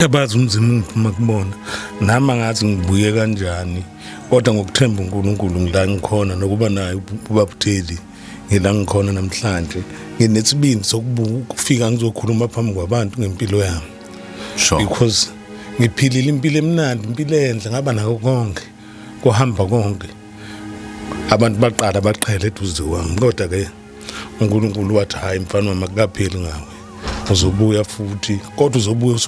Abazi umzimba ngiphuma kubona nami angathi ngibuye kanjani, kodwa ngokuthemba uNkulunkulu ngila ngikhona, nokuba naye ubabutheli ngila ngikhona namhlanje. Nginesibindi sokufika ngizokhuluma phambi kwabantu ngempilo yami. Because ngiphilile impilo emnandi, impilo enhle, ngaba nako konke, kuhamba konke. Abantu baqala baqhele eduze kwami, kodwa ke uNkulunkulu wathi, hayi mfana wami, akukapheli ngawe, uzobuya futhi, kodwa uzobuya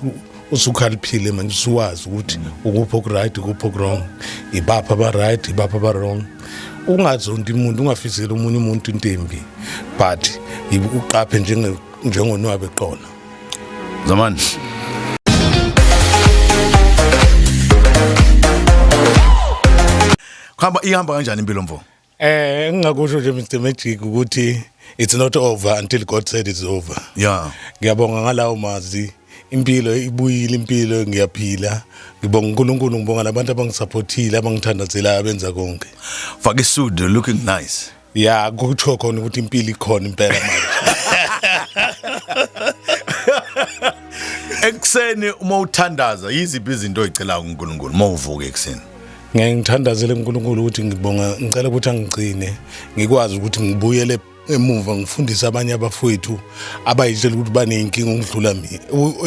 usukhaliphile manje, usuwazi ukuthi ukuphi okuright, ukuphi okuwrong, ibapha aba-right, ibapha aba-wrong. Ungazondi umuntu, ungafiseli omunye umuntu into embi, but uqaphe njengonwabe eqolo. Zamani. Hamba, ihamba kanjani impilo, mfo? Ngingakusho nje, Mr Magic, ukuthi it's not over until God said it's over. Ngiyabonga ngalawo mazwi. Impilo ibuyile, impilo ngiyaphila. Ngibonga uNkulunkulu, ngibonga nabantu abangisupportile, abangithandazelayo, abenza konke. Faka isuit, looking nice. Ya, kuthiwa khona ukuthi impilo ikhona impela manje. Ekuseni uma uthandaza, yiziphi izinto oyicela kuNkulunkulu uma uvuka ekuseni? Ngeke ngithandazele uNkulunkulu ukuthi ngibonga, ngicela ukuthi angigcine, ngikwazi ukuthi ngibuyele emuva ngifundise abanye abafowethu abayitshela ukuthi baneyinkinga ukudlula mina,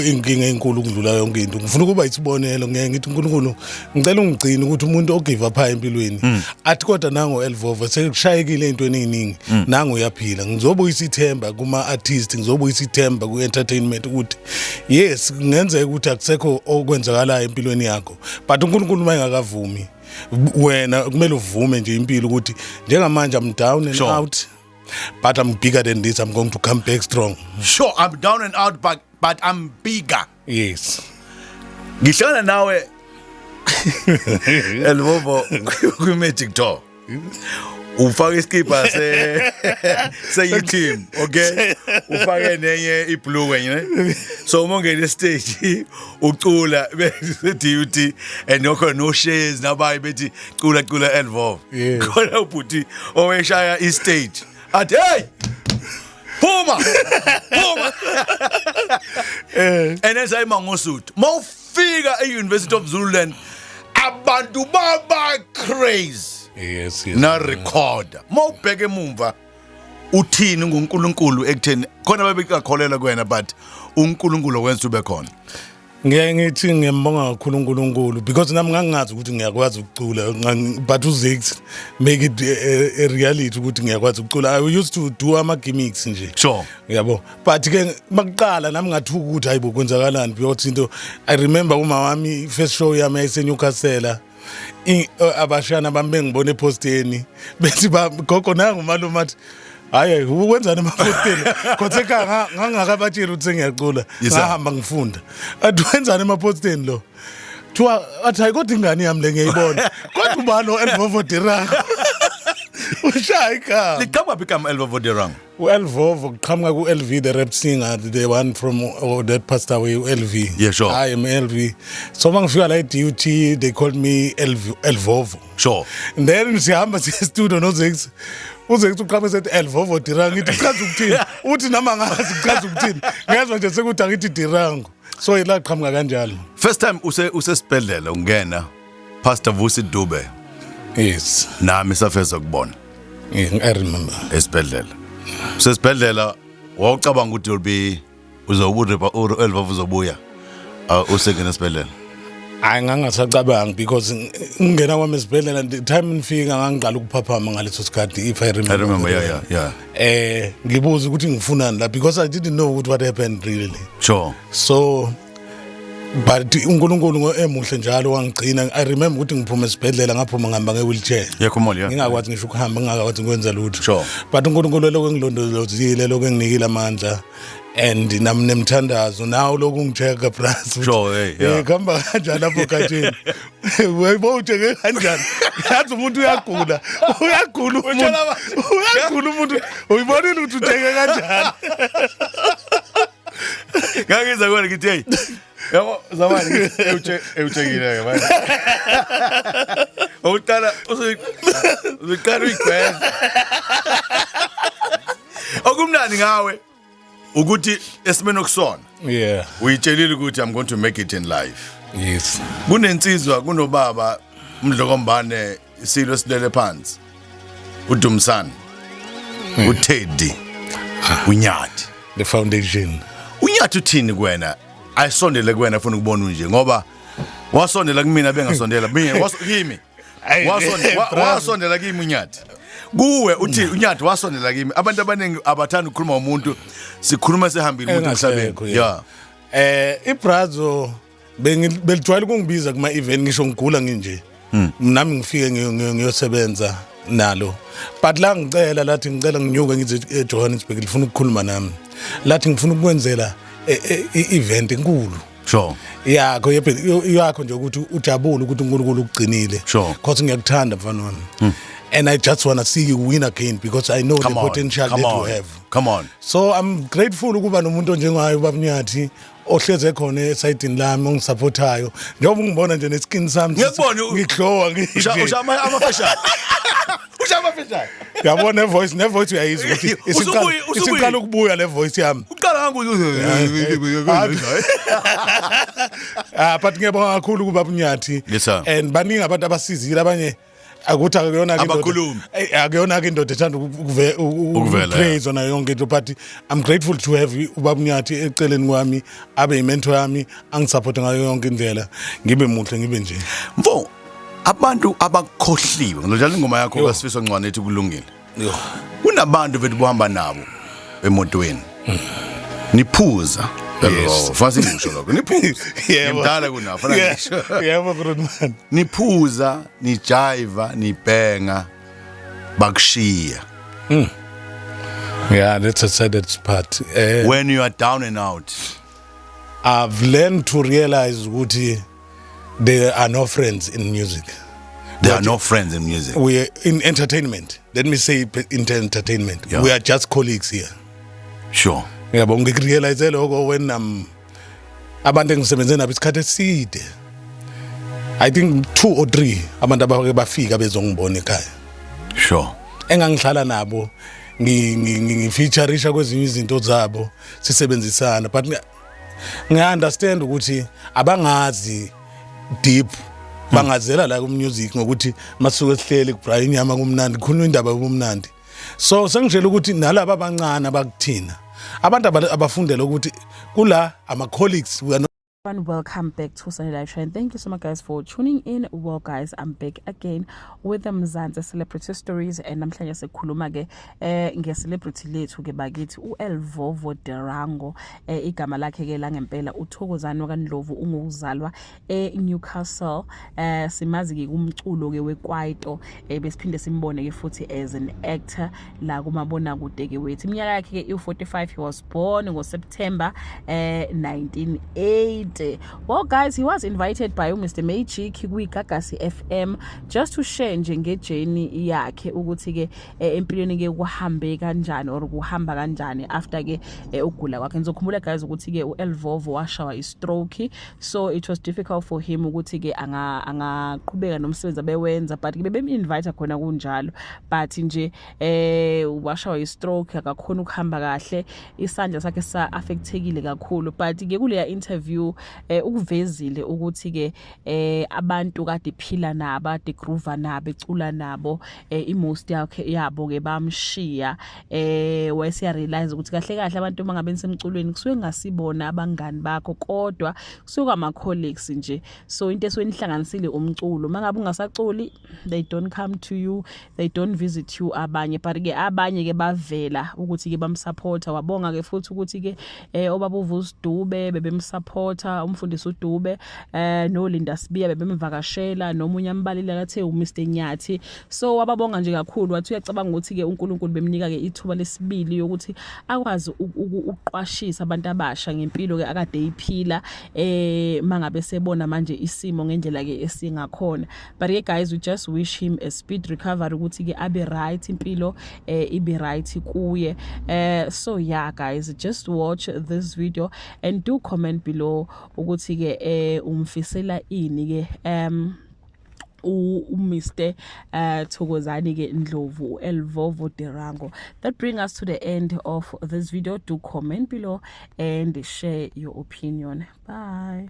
inkinga enkulu ukudlula yonke into. Ngifuna ukuba isibonelo. Ngeke ngithi, uNkulunkulu, ngicela ungigcine ukuthi umuntu ogive up empilweni athi, kodwa nango Elvovo sekushayekile entweni eziningi, nango uyaphila. Ngizobuyisa ithemba kuma artist, ngizobuyisa ithemba ku entertainment ukuthi yes, kungenzeka ukuthi akusekho okwenzakalayo empilweni yakho, but uNkulunkulu uma engakavumi, wena kumele uvume nje impilo ukuthi njengamanje I'm down and out, but I'm bigger than this. I'm going to come back strong. Sure, I'm down and out, but I'm bigger. Yes. Ngihlangana nawe, Elvovo, kwi Magic Tour. Ufake iskipa se team, okay? Ufake nenye iblue kwenye, ne? So uma ungena stage ucula bese DUT and nokho no shares nabayi bethi cula, cula, Elvovo. Khona ubhuti oweshaya i stage. Athi, "Hey! Phuma! Phuma!" And esayima ngoSuthu. Mawufika e-University of Zululand, abantu baba crazy. Yes. Na recorder. Mawubheka emumva, uthini ngoNkulunkulu ekutheni khona babekakholela kuwena, but uNkulunkulu wenza ube khona? Ngiyaye ngithi ngiyambonga kakhulu uNkulunkulu because nami ngangingazi ukuthi ngiyakwazi ukucula, but uZix make it a reality ukuthi ngiyakwazi ukucula. I used to do ama gimmicks nje. Yabo, but ke makuqala nami ngathuka ukuthi hayibo, kwenzakalani, because into I remember uma wami, first show yami yayise Newcastle. Abashana bami bengibona eposteni bethi, ba gogo, nangu malume, athi, hayi, ukwenzani emaposteni? Khothe ekhaya ngangakabatsheli ukuthi sengiyacula. Ngahamba ngifunda, athi, wenzani emaposteni lo? Thiwa athi, hayi, kodwa ingane yami le ngiyayibona, kodwa ubani lo Elvovo Derrango ushaya igama? Liqhamuka phi igama Elvovo Derrango? U-Elvovo kuqhamuka ku-LV, the rap singer, the one from, oh, that passed away, u-LV. I am LV. So uma ngifika la e-DUT, they called me LV, Elvovo. And then sihamba siye studio noZix, uZix uqhamuke sethi Elvovo Dirango. Ngithi, kuchaza ukuthini? Uthi, nami angazi kuchaza ukuthini, ngezwa nje sekuthi angithi Dirango. So ila qhamuka kanjalo. First time usesibhedlela ungena, Pastor Vusi Dube. Yes. Nami safeza kubona. Yeah, I remember. Esibhedlela. Usesibhedlela, wawucabanga ukuthi you'll be uzobuya, Elvovo uzobuya usengena esibhedlela? Hayi, ngangasacabangi because ngingena kwami esibhedlela, the time ngifika ngangiqala ukuphaphama ngaleso sikhathi, if I remember. I remember, very yeah, well. Ngibuza ukuthi ngifunani la because I didn't know what happened really. So but uNkulunkulu emuhle njalo wangigcina. I remember ukuthi ngiphuma esibhedlela, ngaphuma ngihamba nge-wheelchair. Yeah, come on, yeah. Ngingakwazi ngisho ukuhamba, ngingakwazi ukwenza lutho. But uNkulunkulu lokho engilondolozile, lokho enginikile amandla and nami nemthandazo nawo lokhu ngichecka bras. Sure, hey, yeah. Kuhamba kanjani lapho gatsheni? Uyayibo, utsheke kanjani? Yazi umuntu uyagula, uyagula umuntu, uyagula umuntu, uyibonile ukuthi utsheke kanjani. Ngangiza kuwena ngithi, hey, yabo zamani, ngithi ewutshekile ke manje. Uqala usuqala uyigweza. Okumnandi ngawe. Ukuthi esimeni okusona uyitshelile ukuthi I'm going to make it in life. Yes. Kunensizwa, kunobaba uMdlokombane, isilo silele phansi. UDumsani. UTeddy. UNyathi. The foundation. UNyathi uthini kuwena? Ayisondele kuwena, ufuna ukubona unje, ngoba wasondela kumina, bengasondela mina kimi. Wasondela kimi uNyathi. Kuwe uthi uNyathi wasondela kimi. Abantu abaningi abathanda ukukhuluma umuntu, sikhuluma sehambile umuntu emhlabeni. Engasekho, yeah. Ibrazo belijwayele ukungibiza kuma event, ngisho ngigula nginje. Nami ngifike ngiyosebenza nalo. But la ngicela, lathi ngicela nginyuke ngize eJohannesburg, lifuna ukukhuluma nami. Lathi ngifuna ukwenzela i-event enkulu. Yakho yakho nje ukuthi ujabule ukuthi uNkulunkulu ukugcinile. Because ngiyakuthanda, mfana wami. And I just want to see you win again because I know Come the on. potential Come that on. you have. Come on. So I'm grateful ukuba nomuntu onjengayo, ubaba Nyathi, ohleze khona esayidini lami, ongisupportayo. Njengoba ungibona nje neskin sami Ngiyakubona, ngiglowa. Usha ama-facial. Usha ama-facial. Uyabona, nevoice nevoice uyayizwa ukuthi isiqala ukubuya le voice yami. Uqala ngangu. Ah, but ngiyabonga kakhulu kuba Nyathi. Yes, sir. And baningi abantu abasizile, abanye akuthi akuyona ke indoda. Abakhulumi. Akuyona ke indoda ethanda Ukuvela, ukupraise nayo yonke into, but I'm grateful to have ubaba Nyathi eceleni kwami, abe yimentor yami, angisupport ngayo yonke indlela, ngibe muhle, ngibe nje. Mfo, abantu abakhohliwe. Ngizodlala ingoma yakho Yo. kaSifiso Ncwane ethi Kulungile. Kunabantu vethu bohamba nabo emotweni. Niphuza. Yes. Fasi ngisho lokho. Niphuza. Yebo. Ngimdala kunawo, fana ngisho. Yebo, Grootman. Niphuza, nijiva, nibhenga, bakushiya. Yeah, that's a saddest part. When you are down and out. I've learned to realize ukuthi there are no friends in music. There are no friends in music. We are in entertainment. Let me say in entertainment. We are just colleagues here. Yabo, ngikurealize lokho when abantu engisebenze nabo isikhathi eside. I think two or three abantu abake bafika bezongibona ekhaya. Engangihlala nabo, ngifeatureisha kwezinye izinto zabo, sisebenzisana, but ngiya understand ukuthi abangazi deep, bangazela la ku music ngokuthi masuke sihleli kubraai inyama, kumnandi, khuluma indaba yobumnandi. So sengitshela ukuthi nalaba abancane abakuthina, abantu abafundela ukuthi kula ama colleagues, we are not. Everyone, welcome back to Sunday Live Show, and thank you so much, guys, for tuning in. Well, guys, I'm back again with the Mzansi Celebrity Stories, and namhlanje sikhuluma ke nge-celebrity lethu ke bakithi, uL'vovo Derrango. Igama lakhe ke la ngempela uThokozani wakaNdlovu, unguzalwa eNewcastle. Simazi ke kumculo ke wekwaito, besiphinde simbone ke futhi as an actor la kumabona kude ke wethu. Iminyaka yakhe ke u45. He was born ngoSeptember 1980. Well, guys, he was invited by uMr Magic kwiGagasi FM just to share nje ngejourney yakhe ukuthi ke empilweni ke kuhambe kanjani or kuhamba kanjani after ke ukugula kwakhe. Ngizokhumbula, guys, ukuthi ke uL'vovo washawa i-stroke, so it was difficult for him ukuthi ke angaqhubeka nomsebenzi abewenza, but ke bebem-invite khona kunjalo, but nje washawa i-stroke, akakhona ukuhamba kahle, isandla sakhe sa affectekile kakhulu. But ke kuleya interview ukuvezile ukuthi ke abantu kade phila nabo, ade groove nabo, ecula nabo, i-most yakhe yabo ke bamshiya. Wayesiya realize ukuthi kahle kahle abantu mangabe nisemculweni kusuke ngasibona abangani bakho, kodwa kusuke ama colleagues nje. So into esuke nihlanganisile umculo, mangabe ungasaculi, they don't come to you, they don't visit you abanye. But ke abanye ke bavela ukuthi ke bamsupporta. Wabonga ke futhi ukuthi ke obaba uVusi Dube bebemsupporta, umfundisi uDube, noLinda Sibiya bebemvakashela, nomunye ambalile kathe uMr Nyathi. So wababonga nje kakhulu, wathi uyacabanga ukuthi ke uNkulunkulu bemnika ke ithuba lesibili yokuthi akwazi ukuqwashisa abantu abasha ngempilo ke akade eyiphila, mangabe sebona manje isimo ngendlela ke esingakhona. But ke, guys, we just wish him a speed recovery, ukuthi ke abe right, impilo ibe right kuye. So yeah, guys, just watch this video and do comment below ukuthi ke umfisela ini ke. uMr Thokozani ke Ndlovu, Elvovo Derango. That bring us to the end of this video. Do comment below and share your opinion. Bye.